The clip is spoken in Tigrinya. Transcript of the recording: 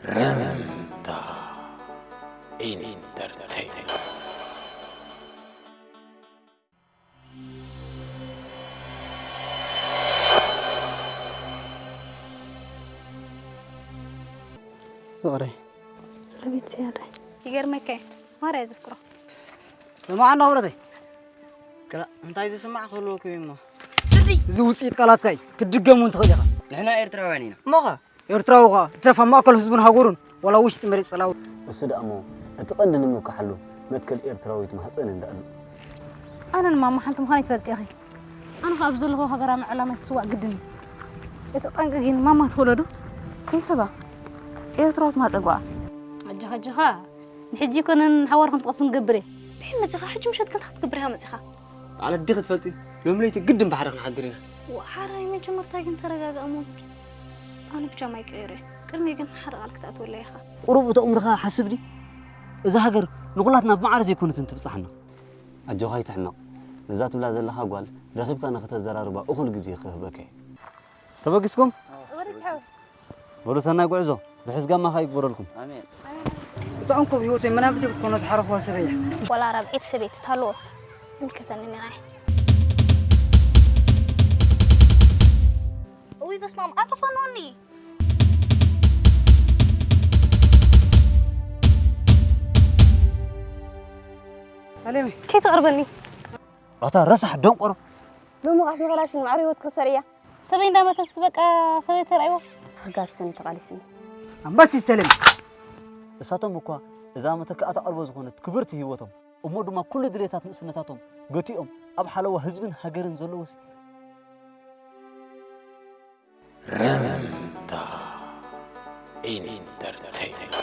ረምታ ኢንተርቴይንመንት። ፍቕረይ። ኣቤት ዝያዳይ። ይገርመካ እዩ። ማራ እየ ዘፍቅሮ። ስማዕና ክብረተይ። ክላ እንታይ ዝስማዕ ክህልወኩም እዩ እሞ። ስዲ። እዚ ውፅኢት ቃላትካ እዩ። ክትድገም እውን ትኽእል ኢኻ። ንሕና ኤርትራውያን ኢና። እሞ ኸ? ኤርትራዊ ኸ? ትረፍ ኣብ ማእከል ህዝቡን ሃገሩን ዋላ ውሽጢ መሬት ጸላዊ። እሱ ደኣ እሞ እቲ ቀንዲ ንምብካሓሉ መትከል ኤርትራዊት ማህጸን እንዳእሉ። ኣነ ንማማ ሓንቲ ምዃነይ ትፈልጢ ኢኺ። ኣነ ኸኣ ኣብ ዘለኹ ሃገራዊ ዕላማ ክስዋእ ግድን እዩ። እቲ ጠንቂ ግን ማማ ትኽእሎ ዶ? ትምሰባ። ኤርትራዊት ማጸጓ። ኣጆኻ ኣጆኻ። ንሕጂ ይኮነን ንሓዋሩ ከም ትቐስም ገብር እየ። ብሕልሚ መጺኻ ሕጂ ምሸት ግን እንታይ ክትገብር ኢኻ መጺኻ? በዓል ኣዴኺ ትፈልጢ ሎሚ ለይቲ ግድን ባሕሪ ክንሓድር ኢና። ዋሓራይ መጀመርታ ግን ተረጋጋእ እሞ። ኣነ ብጃማይ ቀይረ። ቅድሚ ግን ሓደ ቃል ክትኣትወለይ ኢኻ። ቁሩብ እቲ ኣእምሮኻ ሓስብ ድዩ? እዛ ሃገር ንኹላትና ብማዕረ ዘይኮነትን ትብጻሕና። ኣጆኻ ኣይትሕመቕ። ነዛ ትብላ ዘለኻ ጓል ረኺብካ ንኽተዘራርባ እኹል ግዜ ክህበካ እየ። ተበጊስኩም? በሉ ሰናይ ጉዕዞ። ርሑስ ጋማ ኸኣ ይግበረልኩም። ኣሜን። እታ እንኮ ብህይወተይ መናብርተይ ክትኮኖ ዝሓረኽዋ ሰበይ እያ። ዋላ ራብዐይቲ ሰበይቲ ትሃልዎ ይምልከተኒ እየ። እውይ በስመ ኣብ ኣልፈኖኒ። ሰሌመይ። ከይትቐርበኒ። ኣታ ረሳሕ ደንቆሮ። ብምቓስ ንኸላሽን ማዕረ ህይወት ክኽሰር እያ። ሰበይ እንዳመተስ በቃ ሰበይ ተራእይዎ። ክጋስን ተቓሊስኒ። ኣምባሲ ሰሌም። እሳቶም እኳ እዛ መተካእታ ኣልቦ ዝኾነት ክብርቲ ህይወቶም እሞ ድማ ኩሉ ድሌታት ንእስነታቶም ገቲኦም ኣብ ሓለዋ ህዝብን ሃገርን ዘለውሲ። ረምታ ኢንተርቴይንመንት።